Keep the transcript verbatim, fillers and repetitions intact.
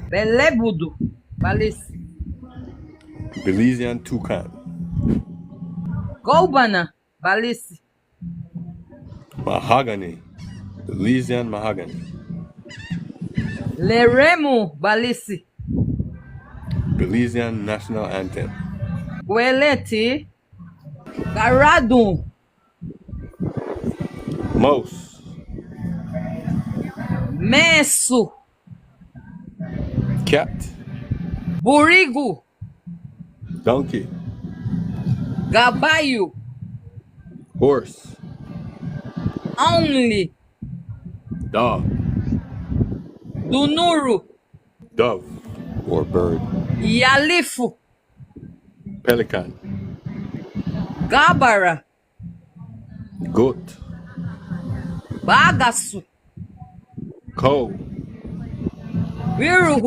Belebudu, Balisi. Belizean toucan. Góubana, Balisi. Mahagani, Belizean mahagani. Leremu, Balisi. Belizean national anthem. Gueleti, garadun. Mouse. Mesu. Cat. Burigu. Donkey. Gabayu. Horse. Only. Dog. Dunuru. Dove or bird. Yalifu. Pelican. Gabara. Goat. Bagasu. Cow. Wiruhu.